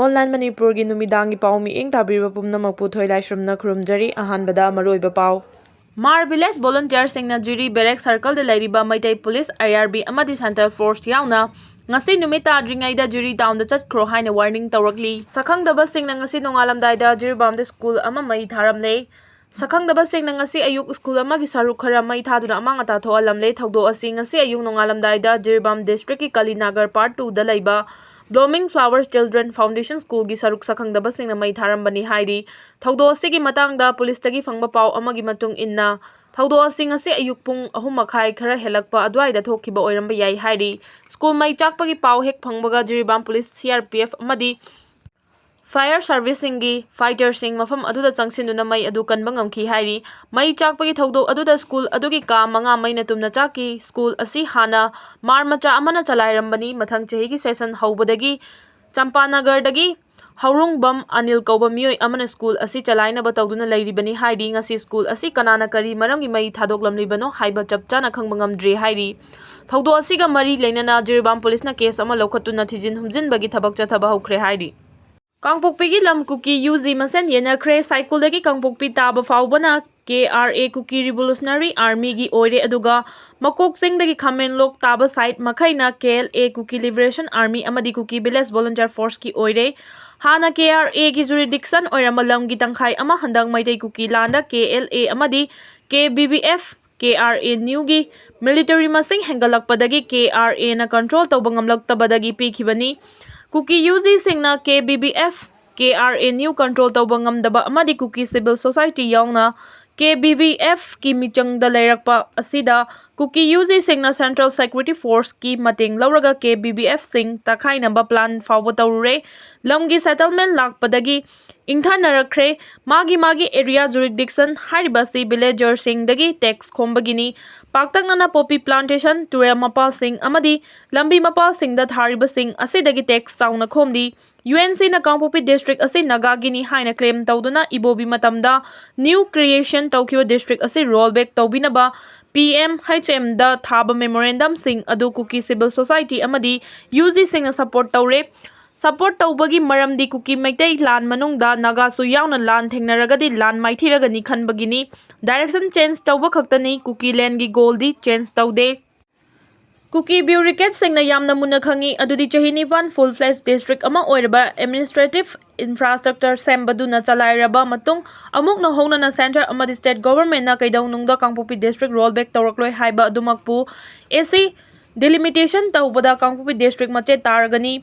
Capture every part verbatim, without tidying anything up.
Online ꯃꯅꯤꯄꯨꯔꯒꯤ ꯅꯨꯃꯤꯗꯥꯡꯒꯤ ꯄꯥꯎ ꯃꯤꯠꯌꯦꯡ ꯇꯥꯕꯤꯔꯤꯕ ꯄꯨꯝꯅꯃꯛꯄꯨ ꯊꯣꯏꯂꯥꯏꯁ꯭ꯔꯝꯅ ꯈꯨꯔꯨꯝꯖꯔꯤ꯫ ꯑꯍꯥꯟꯕꯗ ꯃꯔꯨꯑꯣꯏꯕ ꯄꯥꯎ꯫ ꯃꯥꯔ ꯚꯤꯂꯦꯖ ꯚꯣꯂꯨꯟꯇꯤꯌꯔꯁꯤꯡꯅ ꯖꯤꯔꯤ ꯕꯦꯔꯦꯛ ꯁꯔꯀꯜꯗ ꯂꯩꯔꯤꯕ ꯃꯩꯇꯩ ꯄꯨꯂꯤꯁ, ꯑꯥꯏ ꯑꯥꯔ ꯕꯤ ꯑꯃꯗꯤ ꯁꯦꯟꯇ꯭ꯔꯦꯜ ꯐꯣꯔꯁ ꯌꯥꯎꯅ ꯉꯁꯤ ꯅꯨꯃꯤꯠ ꯇꯥꯗ꯭ꯔꯤꯉꯩꯗ ꯖꯤꯔꯤ ꯇꯥꯎꯟꯗ ꯆꯠꯈ꯭ꯔꯣ ꯍꯥꯏꯅ ꯋꯥꯔꯅꯤꯡ ꯇꯧꯔꯛꯂꯤ꯫ ꯁꯛꯈꯪꯗꯕꯁꯤꯡꯅ ꯉꯁꯤ ꯅꯣꯡꯉꯥꯜꯂꯝꯗꯥꯏꯗ ꯖꯤꯔꯤꯕꯥꯝꯗ ꯁ꯭ꯀꯨꯜ ꯑꯃ ꯃꯩ ꯊꯥꯔꯝꯂꯦ꯫ ꯁꯛꯈꯪꯗꯕꯁꯤꯡꯅ ꯉꯁꯤ ꯑꯌꯨꯛ ꯁ꯭ꯀꯨꯜ ꯑꯃꯒꯤ ꯁꯔꯨꯛ ꯈꯔ ꯃꯩ ꯊꯥꯗꯨꯅ ꯑꯃꯥꯡ ꯑꯇꯥ ꯊꯣꯛꯍꯜꯂꯝꯂꯦ꯫ ꯊꯧꯗꯣꯛ ꯑꯁꯤ ꯉꯁꯤ ꯑꯌꯨꯛ ꯅꯣꯡꯉꯥꯜꯂꯝꯗꯥꯏꯗ ꯖꯤꯔꯤꯕꯥꯝ ꯗꯤꯁꯇ꯭ꯔꯤꯛꯀꯤ ꯀꯂꯤꯅꯥꯒꯔ ꯄꯥꯔꯠ ꯇꯨꯗ ꯂꯩꯕ Blooming Flowers Children Foundation ꯁ꯭ꯀꯨꯜꯒꯤ ꯁꯔꯨꯛ ꯁꯛꯈꯪꯗꯕꯁꯤꯡꯅ ꯃꯩ ꯊꯥꯔꯝꯕꯅꯤ ꯍꯥꯏꯔꯤ꯫ ꯊꯧꯗꯣꯛ ꯑꯁꯤꯒꯤ ꯃꯇꯥꯡꯗ ꯄꯨꯂꯤꯁꯇꯒꯤ ꯐꯪꯕ ꯄꯥꯎ ꯑꯃꯒꯤ ꯃꯇꯨꯡ ꯏꯟꯅ, ꯊꯧꯗꯣꯛ ꯑꯁꯤ ꯉꯁꯤ ꯑꯌꯨꯛ ꯄꯨꯡ ꯑꯍꯨꯝ ꯃꯈꯥꯏ ꯈꯔ ꯍꯦꯜꯂꯛꯄ ꯑꯗꯨꯋꯥꯏꯗ ꯊꯣꯛꯈꯤꯕ ꯑꯣꯏꯔꯝꯕ ꯌꯥꯏ ꯍꯥꯏꯔꯤ꯫ ꯁ꯭ꯀꯨꯜ ꯃꯩ ꯆꯥꯛꯄꯒꯤ ꯄꯥꯎ ꯍꯦꯛ ꯐꯪꯕꯒ Jiribam police, C R P F ꯑꯃꯗꯤ ꯐꯥꯌꯔ ꯁꯥꯔꯚꯤꯁꯁꯤꯡꯒꯤ ꯐꯥꯏꯇꯔꯁꯤꯡ ꯃꯐꯝ ꯑꯗꯨꯗ ꯆꯪꯁꯤꯟꯗꯨꯅ ꯃꯩ ꯑꯗꯨ ꯀꯟꯕ ꯉꯝꯈꯤ ꯍꯥꯏꯔꯤ꯫ ꯃꯩ ꯆꯥꯛꯄꯒꯤ ꯊꯧꯗꯣꯛ ꯑꯗꯨꯗ ꯁ꯭ꯀꯨꯜ ꯑꯗꯨꯒꯤ ꯀꯥ ꯃꯉꯥ ꯃꯩꯅ ꯇꯨꯝꯅ ꯆꯥꯛꯈꯤ꯫ ꯁ꯭ꯀꯨꯜ ꯑꯁꯤ ꯍꯥꯟꯅ ꯃꯥꯔ ꯃꯆꯥ ꯑꯃꯅ ꯆꯂꯥꯏꯔꯝꯕꯅꯤ꯫ ꯃꯊꯪ ꯆꯍꯤꯒꯤ ꯁꯦꯁꯟ ꯍꯧꯕꯗꯒꯤ ꯆꯝꯄꯥꯅꯒꯔꯗꯒꯤ ꯍꯧꯔꯨꯡꯕꯝ ꯑꯅꯤꯜ ꯀꯧꯕ ꯃꯤꯑꯣꯏ ꯑꯃꯅ ꯁ꯭ꯀꯨꯜ ꯑꯁꯤ ꯆꯂꯥꯏꯅꯕ ꯇꯧꯗꯨꯅ ꯂꯩꯔꯤꯕꯅꯤ ꯍꯥꯏꯔꯤ꯫ ꯉꯁꯤ ꯁ꯭ꯀꯨꯜ ꯑꯁꯤ ꯀꯅꯥꯅ ꯀꯔꯤ ꯃꯔꯝꯒꯤ ꯃꯩ ꯊꯥꯗꯣꯛꯂꯝꯂꯤꯕꯅꯣ ꯍꯥꯏꯕ ꯆꯞ ꯆꯥꯅ ꯈꯪꯕ ꯉꯝꯗ꯭ꯔꯤ ꯍꯥꯏꯔꯤ꯫ ꯊꯧꯗꯣꯛ ꯑꯁꯤꯒ ꯃꯔꯤ ꯂꯩꯅꯅ ꯖꯤꯔꯤꯕꯥꯝ ꯄꯨꯂꯤꯁꯅ ꯀꯦꯁ ꯑꯃ ꯂꯧꯈꯠꯇꯨꯅ ꯊꯤꯖꯤꯟ ꯍꯨꯝꯖꯤꯟꯕꯒꯤ ꯊꯕꯛ ꯆꯠꯊꯕ ꯍꯧꯈ꯭ꯔꯦ ꯍꯥꯏꯔꯤ꯫ ꯀꯥꯡꯄꯣꯛꯄꯤꯒꯤ ꯂꯝ ꯀꯨꯀꯤ ꯌꯨ ꯖꯤ ꯃꯁꯦꯟ ꯌꯦꯟꯅꯈ꯭ꯔꯦ꯫ ꯁꯥꯏꯀꯨꯜꯗꯒꯤ ꯀꯥꯡꯄꯣꯛꯄꯤ ꯇꯥꯕ ꯐꯥꯎꯕꯅ ꯀꯦ ꯑꯥꯔ ꯑꯦ ꯀꯨꯀꯤ ꯔꯤꯚꯣꯂꯨꯁꯅꯔꯤ ꯑꯥꯔꯃꯤꯒꯤ ꯑꯣꯏꯔꯦ, ꯑꯗꯨꯒ ꯃꯀꯣꯛ ꯆꯤꯡꯗꯒꯤ ꯈꯥꯃꯦꯟꯂꯣꯛ ꯇꯥꯕ ꯁꯥꯏꯠ ꯃꯈꯩꯅ K L A Kuki liberation army ꯑꯃꯗꯤ ꯀꯨꯀꯤ ꯚꯤꯂꯦꯖ ꯚꯣꯂꯨꯟꯇꯤꯌꯔ ꯐꯣꯔꯁꯀꯤ ꯑꯣꯏꯔꯦ꯫ ꯍꯥꯟꯅ ꯀꯦ ꯑꯥꯔ ꯑꯦꯒꯤ ꯖꯨꯔꯤꯗꯤꯛꯁꯟ ꯑꯣꯏꯔꯝꯕ ꯂꯝꯒꯤ ꯇꯪꯈꯥꯏ ꯑꯃ ꯍꯟꯗꯛ ꯃꯩꯇꯩ ꯀꯨꯀꯤ ꯂꯥꯟꯗ ꯀꯦ ꯑꯦꯜ ꯑꯦ ꯑꯃꯗꯤ K B B F, K R N ꯌꯨꯒꯤ ꯃꯤꯂꯤꯇꯔꯤ ꯃꯁꯤꯡ ꯍꯦꯟꯒꯠꯂꯛꯄꯗꯒꯤ ꯀꯦ ꯑꯥꯔ ꯑꯦꯅ ꯀꯟꯇ꯭ꯔꯣꯜ ꯇꯧꯕ ꯉꯝꯂꯛꯇꯕꯗꯒꯤ ꯄꯤꯈꯤꯕꯅꯤ꯫ ꯀꯨꯀꯤ ꯌꯨ ꯖꯤꯁꯤꯡꯅ K B B F, K R N U control ꯇꯧꯕ ꯉꯝꯗꯕ ꯑꯃꯗꯤ ꯀꯨꯀꯤ ꯁꯤꯚꯤꯜ ꯁꯣꯁꯥꯏꯇꯤ ꯌꯥꯎꯅ ꯀꯦ ꯕꯤ ꯕꯤ ꯑꯦꯐꯀꯤ ꯃꯤꯆꯪꯗ ꯂꯩꯔꯛꯄ ꯑꯁꯤꯗ ꯀꯨꯀꯤ ꯌꯨ ꯖꯤꯁꯤꯡꯅ ꯁꯦꯟꯇ꯭ꯔꯦꯜ ꯁꯦꯀ꯭ꯌꯨꯔꯤꯇꯤ ꯐꯣꯔꯁꯀꯤ ꯃꯇꯦꯡ ꯂꯧꯔꯒ ꯀꯦ ꯕꯤ ꯕꯤ ꯑꯦꯐꯁꯤꯡ ꯇꯛꯈꯥꯏꯅꯕ ꯄ꯭ꯂꯥꯟ ꯐꯥꯎꯕ ꯇꯧꯔꯨꯔꯦ꯫ ꯂꯝꯒꯤ ꯁꯦꯇꯜꯃꯦꯟ ꯂꯥꯛꯄꯗꯒꯤ ꯏꯪꯊꯅꯔꯛꯈ꯭ꯔꯦ꯫ ꯃꯥꯒꯤ ꯃꯥꯒꯤ ꯑꯦꯔꯤꯌꯥ ꯖꯨꯔꯤꯗꯤꯛꯁꯟ ꯍꯥꯏꯔꯤꯕ ꯑꯁꯤ ꯚꯤꯂꯦꯖꯔꯁꯤꯡꯗꯒꯤ ꯇꯦꯛꯁ ꯈꯣꯝꯕꯒꯤꯅꯤ꯫ ꯄꯥꯛꯇꯛꯅꯅ ꯄꯣꯄꯤ ꯄ꯭ꯂꯥꯟꯇꯦꯁꯟ, ꯇꯨꯔꯦꯜ ꯃꯄꯥꯜꯁꯤꯡ ꯑꯃꯗꯤ ꯂꯝꯕꯤ ꯃꯄꯥꯜꯁꯤꯡꯗ ꯊꯥꯔꯤꯕꯁꯤꯡ ꯑꯁꯤꯗꯒꯤ ꯇꯦꯛꯁ ꯆꯥꯎꯅ ꯈꯣꯝꯂꯤ꯫ ꯌꯨ ꯑꯦꯟ ꯁꯤꯅ ꯀꯥꯡꯄꯣꯛꯄꯤ ꯗꯤꯁꯇ꯭ꯔꯤꯛ ꯑꯁꯤ ꯅꯥꯒꯥꯒꯤꯅꯤ ꯍꯥꯏꯅ ꯀ꯭ꯂꯦꯝ ꯇꯧꯗꯨꯅ ꯏꯕꯣꯕꯤ ꯃꯇꯝꯗ ꯅ꯭ꯌꯨ ꯀ꯭ꯔꯤꯌꯦꯁꯟ ꯇꯧꯈꯤꯕ ꯗꯤꯁꯇ꯭ꯔꯤꯛ ꯑꯁꯤ ꯔꯣꯜ ꯕꯦꯛ ꯇꯧꯕꯤꯅꯕ ꯄꯤ ꯑꯦꯝ ꯑꯩꯆ ꯑꯦꯝꯗ ꯊꯥꯕ ꯃꯦꯃꯣꯔꯦꯟꯗꯝꯁꯤꯡ ꯑꯗꯨ ꯀꯨꯀꯤ ꯁꯤꯚꯤꯜ ꯁꯣꯁꯥꯏꯇꯤ ꯑꯃꯗꯤ ꯌꯨ ꯖꯤꯁꯤꯡꯅ ꯁꯄꯣꯔꯠ ꯇꯧꯔꯦ꯫ ꯁꯄꯣꯔꯠ ꯇꯧꯕꯒꯤ ꯃꯔꯝꯗꯤ ꯀꯨꯀꯤ ꯃꯩꯇꯩ ꯂꯥꯟ ꯃꯅꯨꯡꯗ ꯅꯥꯒꯥꯁꯨ ꯌꯥꯎꯅ ꯂꯥꯟ ꯊꯦꯡꯅꯔꯒꯗꯤ ꯂꯥꯟ ꯃꯥꯏꯊꯤꯔꯒꯅꯤ ꯈꯟꯕꯒꯤꯅꯤ꯫ ꯗꯥꯏꯔꯦꯛꯁꯟ ꯆꯦꯟꯖ ꯇꯧꯕ ꯈꯛꯇꯅꯤ, ꯀꯨꯀꯤ ꯂꯦꯟꯒꯤ ꯒꯣꯜꯗꯤ ꯆꯦꯟꯖ ꯇꯧꯗꯦ꯫ ꯀꯨꯀꯤ ꯕ꯭ꯌꯨꯔꯣꯀ꯭ꯔꯦꯠꯁꯤꯡꯅ ꯌꯥꯝꯅ ꯃꯨꯟꯅ ꯈꯪꯏ, ꯑꯗꯨꯗꯤ ꯆꯍꯤ ꯅꯤꯄꯥꯟ ꯐꯨꯜ ꯐ꯭ꯂꯦꯖ ꯗꯤꯁꯇ꯭ꯔꯤꯛ ꯑꯃ ꯑꯣꯏꯔꯕ ꯑꯦꯗꯃꯤꯅꯤꯁꯇ꯭ꯔꯦꯇꯤꯚ ꯏꯟꯐ꯭ꯔꯥꯁ꯭ꯇ꯭ꯔꯛꯆꯔ ꯁꯦꯝꯕꯗꯨꯅ ꯆꯂꯥꯏꯔꯕ ꯃꯇꯨꯡ ꯑꯃꯨꯛ ꯅꯧꯍꯧꯅꯅ ꯁꯦꯟꯇꯔ ꯑꯃꯗꯤ ꯁ꯭ꯇꯦꯠ ꯒꯣꯚꯔꯟꯃꯦꯟꯠꯅ ꯀꯩꯗꯧꯅꯨꯡꯗ ꯀꯥꯡꯄꯣꯛꯄꯤ ꯗꯤꯁꯇ꯭ꯔꯤꯛ ꯔꯣꯜ ꯕꯦꯛ ꯇꯧꯔꯛꯂꯣꯏ ꯍꯥꯏꯕ ꯑꯗꯨꯃꯛꯄꯨ ꯑꯦꯁ ꯁꯤ ꯗꯤꯂꯤꯃꯤꯇꯦꯁꯟ ꯇꯧꯕꯗ ꯀꯥꯡꯄꯣꯛꯄꯤ ꯗꯤꯁꯇ꯭ꯔꯤꯛ ꯃꯆꯦꯠ ꯇꯥꯔꯒꯅꯤ꯫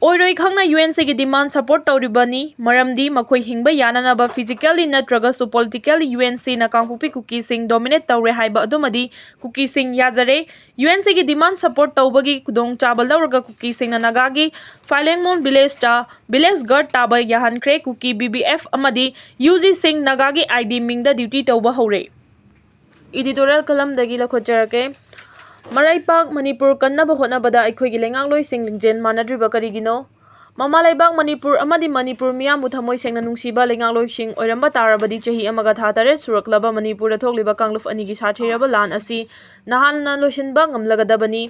ꯑꯣꯏꯔꯣꯏ ꯈꯪꯅ ꯌꯨ ꯑꯦꯟ ꯁꯤꯒꯤ ꯗꯤꯃꯥꯟ ꯁꯄꯣꯔꯠ ꯇꯧꯔꯤꯕꯅꯤ, ꯃꯔꯝꯗꯤ ꯃꯈꯣꯏ ꯍꯤꯡꯕ ꯌꯥꯅꯅꯕ ꯐꯤꯖꯤꯀꯦꯜꯂꯤ ꯅꯠꯇ꯭ꯔꯒꯁꯨ ꯄꯣꯂꯤꯇꯤꯀꯦꯜꯂꯤ ꯌꯨ ꯑꯦꯟ ꯁꯤꯅ ꯀꯥꯡꯄꯣꯛꯄꯤ ꯀꯨꯀꯤꯁꯤꯡ ꯗꯣꯃꯤꯅꯦꯠ ꯇꯧꯔꯦ ꯍꯥꯏꯕ ꯑꯗꯨꯃꯗꯤ ꯀꯨꯀꯤꯁꯤꯡ ꯌꯥꯖꯔꯦ꯫ ꯌꯨ ꯑꯦꯟ ꯁꯤꯒꯤ ꯗꯤꯃꯥꯟ ꯁꯄꯣꯔꯠ ꯇꯧꯕꯒꯤ ꯈꯨꯗꯣꯡꯆꯥꯕ ꯂꯧꯔꯒ ꯀꯨꯀꯤꯁꯤꯡꯅ ꯅꯥꯒꯥꯒꯤ ꯐꯥꯏꯂꯦꯡꯃꯣꯟ ꯚꯤꯂꯦꯖꯇ ꯚꯤꯂꯦꯖ ꯒꯥꯔꯗ ꯇꯥꯕ ꯌꯥꯍꯟꯈ꯭ꯔꯦ꯫ ꯀꯨꯀꯤ ꯕꯤ ꯕꯤ ꯑꯦꯐ ꯑꯃꯗꯤ ꯌꯨ ꯖꯤꯁꯤꯡ ꯅꯥꯒꯥꯒꯤ ꯑꯥꯏ ꯗꯤ ꯃꯤꯡꯗ ꯗ꯭ꯌꯨꯇꯤ ꯇꯧꯕ ꯍꯧꯔꯦ꯫ ꯏꯗꯤꯇꯣꯔꯤꯌꯦꯜ ꯀꯂꯝꯗꯒꯤ ꯂꯧꯈꯠꯆꯔꯛꯀꯦ꯫ ꯃꯔꯩꯄꯥꯛ ꯃꯅꯤꯄꯨꯔ ꯀꯟꯅꯕ ꯍꯣꯠꯅꯕꯗ ꯑꯩꯈꯣꯏꯒꯤ ꯂꯩꯉꯥꯛꯂꯣꯏꯁꯤꯡ ꯂꯤꯡꯖꯦꯜ ꯃꯥꯟꯅꯗ꯭ꯔꯤꯕ ꯀꯔꯤꯒꯤꯅꯣ? ꯃꯃꯥ ꯂꯩꯕꯥꯛ ꯃꯅꯤꯄꯨꯔ ꯑꯃꯗꯤ ꯃꯅꯤꯄꯨꯔ ꯃꯤꯌꯥꯝꯕꯨ ꯊꯃꯣꯏ ꯁꯦꯡꯅ ꯅꯨꯡꯁꯤꯕ ꯂꯩꯉꯥꯛꯂꯣꯏꯁꯤꯡ ꯑꯣꯏꯔꯝꯕ ꯇꯥꯔꯕꯗꯤ ꯆꯍꯤ ꯑꯃꯒ ꯊꯥ ꯇꯔꯦꯠ ꯁꯨꯔꯛꯂꯕ ꯃꯅꯤꯄꯨꯔꯗ ꯊꯣꯛꯂꯤꯕ ꯀꯥꯡꯂꯨꯞ ꯑꯅꯤꯒꯤ ꯁꯥꯊꯤꯔꯕ ꯂꯥꯟ ꯑꯁꯤ ꯅꯍꯥꯟꯅ ꯂꯣꯏꯁꯤꯟꯕ ꯉꯝꯂꯒꯗꯕꯅꯤ꯫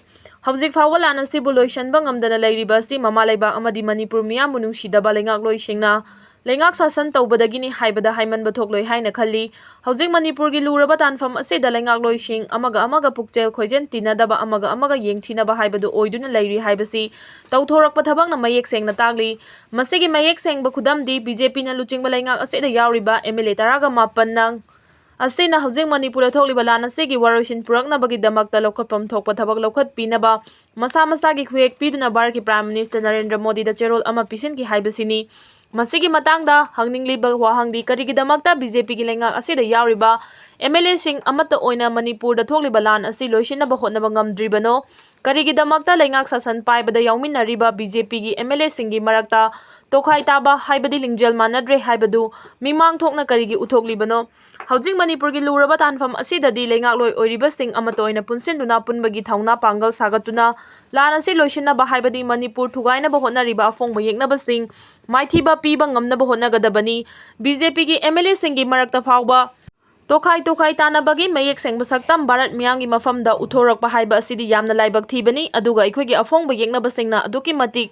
ꯍꯧꯖꯤꯛ ꯐꯥꯎꯕ ꯂꯥꯟ ꯑꯁꯤꯕꯨ ꯂꯣꯏꯁꯤꯟꯕ ꯉꯝꯗꯅ ꯂꯩꯔꯤꯕ ꯑꯁꯤ ꯃꯃꯥ ꯂꯩꯕꯥꯛ ꯑꯃꯗꯤ ꯃꯅꯤꯄꯨꯔ ꯃꯤꯌꯥꯝꯕꯨ ꯅꯨꯡꯁꯤꯗꯕ ꯂꯩꯉꯥꯛꯂꯣꯏꯁꯤꯡꯅ ꯂꯩꯉꯥꯛ ꯁꯥꯁꯟ ꯇꯧꯕꯗꯒꯤꯅꯤ ꯍꯥꯏꯕꯗ ꯍꯥꯏꯃꯟꯕ ꯊꯣꯛꯂꯣꯏ ꯍꯥꯏꯅ ꯈꯜꯂꯤ꯫ ꯍꯧꯖꯤꯛ ꯃꯅꯤꯄꯨꯔꯒꯤ ꯂꯨꯔꯕ ꯇꯥꯟꯐꯝ ꯑꯁꯤꯗ ꯂꯩꯉꯥꯛꯂꯣꯏꯁꯤꯡ ꯑꯃꯒ ꯑꯃꯒ ꯄꯨꯛꯆꯦꯜ ꯈꯣꯏꯖꯦꯟ ꯇꯤꯟꯅꯗꯕ, ꯑꯃꯒ ꯑꯃꯒ ꯌꯦꯡꯊꯤꯅꯕ ꯍꯥꯏꯕꯗꯨ ꯑꯣꯏꯗꯨꯅ ꯂꯩꯔꯤ ꯍꯥꯏꯕꯁꯤ ꯇꯧꯊꯣꯔꯛꯄ ꯊꯕꯛꯅ ꯃꯌꯦꯛ ꯁꯦꯡꯅ ꯇꯥꯛꯂꯤ꯫ ꯃꯁꯤꯒꯤ ꯃꯌꯦꯛ ꯁꯦꯡꯕ ꯈꯨꯗꯝꯗꯤ ꯕꯤ ꯖꯦ ꯄꯤꯅ ꯂꯨꯆꯤꯡꯕ ꯂꯩꯉꯥꯛ ꯑꯁꯤꯗ ꯌꯥꯎꯔꯤꯕ ꯑꯦꯝ ꯑꯦꯜ ꯑꯦ ꯇꯔꯥꯒ ꯃꯥꯄꯟꯅ ꯑꯁꯤꯅ ꯍꯧꯖꯤꯛ ꯃꯅꯤꯄꯨꯔꯗ ꯊꯣꯛꯂꯤꯕ ꯂꯥꯟ ꯑꯁꯤꯒꯤ ꯋꯥꯔꯣꯏꯁꯤꯟ ꯄꯨꯔꯛꯅꯕꯒꯤꯗꯃꯛꯇ ꯂꯧꯈꯠꯐꯝ ꯊꯣꯛꯄ ꯊꯕꯛ ꯂꯧꯈꯠꯄꯤꯅꯕ ꯃꯁꯥ ꯃꯁꯥꯒꯤ ꯈꯨꯌꯦꯛ ꯄꯤꯗꯨꯅ ꯚꯥꯔꯠꯀꯤ ꯄ꯭ꯔꯥꯏꯝ ꯃꯤꯅꯤꯁꯇꯔ ꯅꯔꯦꯟꯗ꯭ꯔ ꯃꯣꯗꯤꯗ ꯆꯦꯔꯣꯜ ꯑꯃ ꯄꯤꯁꯤꯟꯈꯤ ꯍꯥꯏꯕꯁꯤꯅꯤ꯫ ꯃꯁꯤꯒꯤ ꯃꯇꯥꯡꯗ ꯍꯪꯅꯤꯡꯂꯤꯕ ꯋꯥꯍꯪꯗꯤ ꯀꯔꯤꯒꯤꯗꯃꯛꯇ ꯕꯤ ꯖꯦ ꯄꯤꯒꯤ ꯂꯩꯉꯥꯛ ꯑꯁꯤꯗ ꯌꯥꯎꯔꯤꯕ ꯑꯦꯝ ꯑꯦꯜ ꯑꯦꯁꯤꯡ ꯑꯃꯠꯇ ꯑꯣꯏꯅ ꯃꯅꯤꯄꯨꯔꯗ ꯊꯣꯛꯂꯤꯕ ꯂꯥꯟ ꯑꯁꯤ ꯂꯣꯏꯁꯤꯟꯅꯕ ꯍꯣꯠꯅꯕ ꯉꯝꯗ꯭ꯔꯤꯕꯅꯣ? ꯀꯔꯤꯒꯤꯗꯃꯛꯇ ꯂꯩꯉꯥꯛ ꯁꯥꯁꯟ ꯄꯥꯏꯕꯗ ꯌꯥꯎꯃꯤꯟꯅꯔꯤꯕ ꯕꯤ ꯖꯦ ꯄꯤꯒꯤ ꯑꯦꯝ ꯑꯦꯜ ꯑꯦꯁꯤꯡꯒꯤ ꯃꯔꯛꯇ ꯇꯣꯈꯥꯏ ꯇꯥꯕ ꯍꯥꯏꯕꯗꯤ ꯂꯤꯡꯖꯦꯜ ꯃꯥꯟꯅꯗ꯭ꯔꯦ ꯍꯥꯏꯕꯗꯨ ꯃꯤꯃꯥꯡ ꯊꯣꯛꯅ ꯀꯔꯤꯒꯤ ꯎꯊꯣꯛꯂꯤꯕꯅꯣ? ꯍꯧꯖꯤꯛ ꯃꯅꯤꯄꯨꯔꯒꯤ ꯂꯨꯔꯕ ꯇꯥꯟꯐꯝ ꯑꯁꯤꯗꯗꯤ ꯂꯩꯉꯥꯛꯂꯣꯏ ꯑꯣꯏꯔꯤꯕꯁꯤꯡ ꯑꯃꯠꯇ ꯑꯣꯏꯅ ꯄꯨꯟꯁꯤꯟꯗꯨꯅ ꯄꯨꯟꯕꯒꯤ ꯊꯧꯅꯥ ꯄꯥꯡꯒꯜ ꯁꯥꯒꯠꯇꯨꯅ ꯂꯥꯟ ꯑꯁꯤ ꯂꯣꯏꯁꯤꯟꯅꯕ ꯍꯥꯏꯕꯗꯤ ꯃꯅꯤꯄꯨꯔ ꯊꯨꯒꯥꯏꯅꯕ ꯍꯣꯠꯅꯔꯤꯕ ꯑꯐꯣꯡꯕ ꯌꯦꯛꯅꯕꯁꯤꯡ ꯃꯥꯏꯊꯤꯕ ꯄꯤꯕ ꯉꯝꯅꯕ ꯍꯣꯠꯅꯒꯗꯕꯅꯤ꯫ ꯕꯤ ꯖꯦ ꯄꯤꯒꯤ ꯑꯦꯝ ꯑꯦꯜ ꯑꯦꯁꯤꯡꯒꯤ ꯃꯔꯛꯇ ꯐꯥꯎꯕ ꯇꯣꯈꯥꯏ ꯇꯣꯈꯥꯏ ꯇꯥꯅꯕꯒꯤ ꯃꯌꯦꯛ ꯁꯦꯡꯕ ꯁꯛꯇꯝ ꯚꯥꯔꯠ ꯃꯤꯌꯥꯝꯒꯤ ꯃꯐꯝꯗ ꯎꯊꯣꯔꯛꯄ ꯍꯥꯏꯕ ꯑꯁꯤꯗꯤ ꯌꯥꯝꯅ ꯂꯥꯏꯕꯛ ꯊꯤꯕꯅꯤ꯫ ꯑꯗꯨꯒ ꯑꯩꯈꯣꯏꯒꯤ ꯑꯐꯣꯡꯕ ꯌꯦꯛꯅꯕꯁꯤꯡꯅ ꯑꯗꯨꯛꯀꯤ ꯃꯇꯤꯛ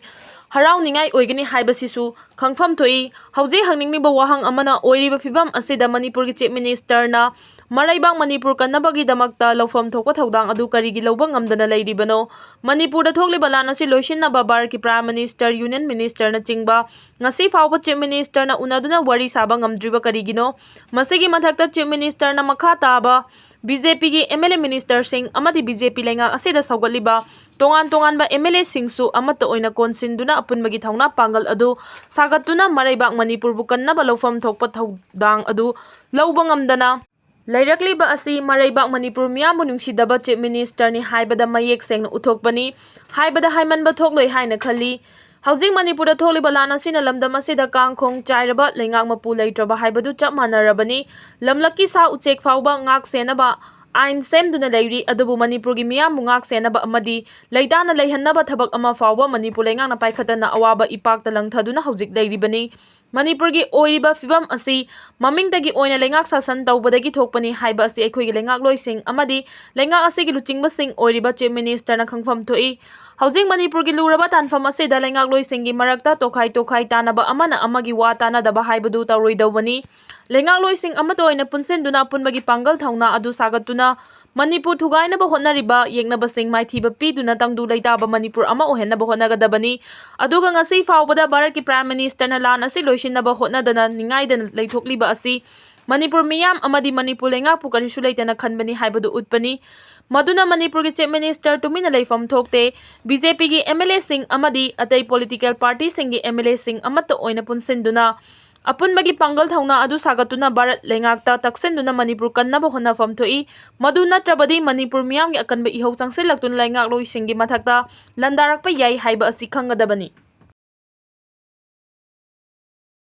ꯍꯔꯥꯎꯅꯤꯡꯉꯥꯏ ꯑꯣꯏꯒꯅꯤ ꯍꯥꯏꯕꯁꯤꯁꯨ ꯈꯪꯐꯝ ꯊꯣꯛꯏ꯫ ꯍꯧꯖꯤꯛ ꯍꯪꯅꯤꯡꯂꯤꯕ ꯋꯥꯍꯪ ꯑꯃꯅ, ꯑꯣꯏꯔꯤꯕ ꯐꯤꯕꯝ ꯑꯁꯤꯗ ꯃꯅꯤꯄꯨꯔꯒꯤ Chief Ministerꯅ ꯃꯔꯩꯕꯥꯛ ꯃꯅꯤꯄꯨꯔ ꯀꯟꯅꯕꯒꯤꯗꯃꯛꯇ ꯂꯧꯐꯝ ꯊꯣꯛꯄ ꯊꯧꯗꯥꯡ ꯑꯗꯨ ꯀꯔꯤꯒꯤ ꯂꯧꯕ ꯉꯝꯗꯅ ꯂꯩꯔꯤꯕꯅꯣ? ꯃꯅꯤꯄꯨꯔꯗ ꯊꯣꯛꯂꯤꯕ ꯂꯥꯟ ꯑꯁꯤ ꯂꯣꯏꯁꯤꯟꯅꯕ ꯚꯥꯔꯠꯀꯤ Prime Minister, Union Ministerꯅꯆꯤꯡꯕ ꯉꯁꯤ ꯐꯥꯎꯕ Chief Ministerꯅ ꯎꯅꯗꯨꯅ ꯋꯥꯔꯤ ꯁꯥꯕ ꯉꯝꯗ꯭ꯔꯤꯕ ꯀꯔꯤꯒꯤꯅꯣ? ꯃꯁꯤꯒꯤ ꯃꯊꯛꯇ Chief Ministerꯅ ꯃꯈꯥ ꯇꯥꯕ BJPꯒꯤ MLA ministerꯁꯤꯡ ꯑꯃꯗꯤ BJP ꯂꯩꯉꯥꯛ ꯑꯁꯤꯗ ꯁꯧꯒꯠꯂꯤꯕ ꯇꯣꯉꯥꯟ ꯇꯣꯉꯥꯟꯕ MLAꯁꯤꯡꯁꯨ ꯑꯃꯠꯇ ꯑꯣꯏꯅ ꯀꯣꯟꯁꯤꯟꯗꯨꯅ ꯑꯄꯨꯟꯕꯒꯤ ꯊꯧꯅꯥ ꯄꯥꯡꯒꯜ ꯑꯗꯨ ꯁꯥꯒꯠꯇꯨꯅ ꯃꯔꯩꯕꯥꯛ ꯃꯅꯤꯄꯨꯔꯕꯨ ꯀꯟꯅꯕ ꯂꯧꯐꯝ ꯊꯣꯛꯄ ꯊꯧꯗꯥꯡ ꯑꯗꯨ ꯂꯧꯕ ꯉꯝꯗꯅ ꯂꯩꯔꯛꯂꯤꯕ ꯑꯁꯤ ꯃꯔꯩꯕꯥꯛ ꯃꯅꯤꯄꯨꯔ ꯃꯤꯌꯥꯝꯕꯨ ꯅꯨꯡꯁꯤꯗꯕ Chief Ministerꯅꯤ ꯍꯥꯏꯕꯗ ꯃꯌꯦꯛ ꯁꯦꯡꯅ ꯎꯠꯊꯣꯛꯄꯅꯤ꯫ ꯍꯥꯏꯕꯗ ꯍꯥꯏꯃꯟꯕ ꯊꯣꯛꯂꯣꯏ ꯍꯥꯏꯅ ꯈꯜꯂꯤ꯫ ꯍꯧꯖꯤꯛ ꯃꯅꯤꯄꯨꯔꯗ ꯊꯣꯛꯂꯤꯕ ꯂꯥꯟ ꯑꯁꯤꯅ ꯂꯝꯗꯝ ꯑꯁꯤꯗ ꯀꯥꯡ ꯈꯣꯡ ꯆꯥꯏꯔꯕ, ꯂꯩꯉꯥꯛ ꯃꯄꯨ ꯂꯩꯇ꯭ꯔꯕ ꯍꯥꯏꯕꯗꯨ ꯆꯞ ꯃꯥꯟꯅꯔꯕꯅꯤ꯫ ꯂꯝꯂꯛꯀꯤ ꯁꯥ ꯎꯆꯦꯛ ꯐꯥꯎꯕ ꯉꯥꯛ ꯁꯦꯟꯅꯕ ꯑꯥꯏꯟ ꯁꯦꯝꯗꯨꯅ ꯂꯩꯔꯤ, ꯑꯗꯨꯕꯨ ꯃꯅꯤꯄꯨꯔꯒꯤ ꯃꯤꯌꯥꯝꯕꯨ ꯉꯥꯛ ꯁꯦꯟꯅꯕ ꯑꯃꯗꯤ ꯂꯩꯇꯥꯅ ꯂꯩꯍꯟꯅꯕ ꯊꯕꯛ ꯑꯃ ꯐꯥꯎꯕ ꯃꯅꯤꯄꯨꯔ ꯂꯩꯉꯥꯛꯅ ꯄꯥꯏꯈꯠꯇꯅ ꯑꯋꯥꯕ ꯏꯄꯥꯛꯇ ꯂꯪꯊꯗꯨꯅ ꯍꯧꯖꯤꯛ ꯂꯩꯔꯤꯕꯅꯤ꯫ ꯃꯅꯤꯄꯨꯔꯒꯤ ꯑꯣꯏꯔꯤꯕ ꯐꯤꯕꯝ ꯑꯁꯤ ꯃꯃꯤꯡꯗꯒꯤ ꯑꯣꯏꯅ ꯂꯩꯉꯥꯛ ꯁꯥꯁꯟ ꯇꯧꯕꯗꯒꯤ ꯊꯣꯛꯄꯅꯤ ꯍꯥꯏꯕ ꯑꯁꯤ ꯑꯩꯈꯣꯏꯒꯤ ꯂꯩꯉꯥꯛꯂꯣꯏꯁꯤꯡ ꯑꯃꯗꯤ ꯂꯩꯉꯥꯛ ꯑꯁꯤꯒꯤ ꯂꯨꯆꯤꯡꯕꯁꯤꯡ ꯑꯣꯏꯔꯤꯕ Chief Ministerꯅ ꯈꯪꯐꯝ ꯊꯣꯛꯏ꯫ ꯍꯧꯖꯤꯛ ꯃꯅꯤꯄꯨꯔꯒꯤ ꯂꯨꯔꯕ ꯇꯥꯟꯐꯝ ꯑꯁꯤꯗ ꯂꯩꯉꯥꯛꯂꯣꯏꯁꯤꯡꯒꯤ ꯃꯔꯛꯇ ꯇꯣꯈꯥꯏ ꯇꯣꯈꯥꯏ ꯇꯥꯅꯕ, ꯑꯃꯅ ꯑꯃꯒꯤ ꯋꯥ ꯇꯥꯅꯗꯕ ꯍꯥꯏꯕꯗꯨ ꯇꯧꯔꯣꯏꯗꯧꯕꯅꯤ꯫ ꯂꯩꯉꯥꯛꯂꯣꯏꯁꯤꯡ ꯑꯃꯠꯇ ꯑꯣꯏꯅ ꯄꯨꯟꯁꯤꯟꯗꯨꯅ ꯑꯄꯨꯟꯕꯒꯤ ꯄꯥꯡꯒꯜ ꯊꯧꯅꯥ ꯑꯗꯨ ꯁꯥꯒꯠꯇꯨꯅ ꯃꯅꯤꯄꯨꯔ ꯊꯨꯒꯥꯏꯅꯕ ꯍꯣꯠꯅꯔꯤꯕ ꯌꯦꯛꯅꯕꯁꯤꯡ ꯃꯥꯏꯊꯤꯕ ꯄꯤꯗꯨꯅ ꯇꯪꯗꯨ ꯂꯩꯇꯥꯕ ꯃꯅꯤꯄꯨꯔ ꯑꯃ ꯑꯣꯏꯍꯟꯅꯕ ꯍꯣꯠꯅꯒꯗꯕꯅꯤ꯫ ꯑꯗꯨꯒ ꯉꯁꯤ ꯐꯥꯎꯕꯗ ꯚꯥꯔꯠꯀꯤ Prime Ministerꯅ ꯂꯥꯟ ꯑꯁꯤ ꯂꯣꯏꯁꯤꯟꯅꯕ ꯍꯣꯠꯅꯗꯅ ꯅꯤꯡꯉꯥꯏꯗꯅ ꯂꯩꯊꯣꯛꯂꯤꯕ ꯑꯁꯤ ꯃꯅꯤꯄꯨꯔ ꯃꯤꯌꯥꯝ ꯑꯃꯗꯤ ꯃꯅꯤꯄꯨꯔ ꯂꯩꯉꯥꯛꯄꯨ ꯀꯔꯤꯁꯨ ꯂꯩꯇꯅ ꯈꯟꯕꯅꯤ ꯍꯥꯏꯕꯗꯨ ꯎꯠꯄꯅꯤ꯫ ꯃꯗꯨꯅ ꯃꯅꯤꯄꯨꯔꯒꯤ Chief Minister ꯇꯨꯃꯤꯟꯅ ꯂꯩꯐꯝ ꯊꯣꯛꯇꯦ꯫ BJPꯒꯤ MLAꯁꯤꯡ ꯑꯃꯗꯤ ꯑꯇꯩ political partyꯁꯤꯡꯒꯤ MLAꯁꯤꯡ ꯑꯃꯠꯇ ꯑꯣꯏꯅ ꯄꯨꯟꯁꯤꯟꯗꯨꯅ ꯑꯄꯨꯟꯕꯒꯤ ꯄꯥꯡꯒꯜ ꯊꯧꯅꯥ ꯑꯗꯨ ꯁꯥꯒꯠꯇꯨꯅ ꯚꯥꯔꯠ ꯂꯩꯉꯥꯛꯇ ꯇꯛꯁꯤꯟꯗꯨꯅ ꯃꯅꯤꯄꯨꯔ ꯀꯟꯅꯕ ꯍꯣꯠꯅꯐꯝ ꯊꯣꯛꯏ꯫ ꯃꯗꯨ ꯅꯠꯇ꯭ꯔꯕꯗꯤ ꯃꯅꯤꯄꯨꯔ ꯃꯤꯌꯥꯝꯒꯤ ꯑꯀꯟꯕ ꯏꯍꯧ ꯆꯪꯁꯤꯜꯂꯛꯇꯨꯅ ꯂꯩꯉꯥꯛꯂꯣꯏꯁꯤꯡꯒꯤ ꯃꯊꯛꯇ ꯂꯥꯟꯗꯥꯔꯛꯄ ꯌꯥꯏ ꯍꯥꯏꯕ ꯑꯁꯤ ꯈꯪꯒꯗꯕꯅꯤ꯫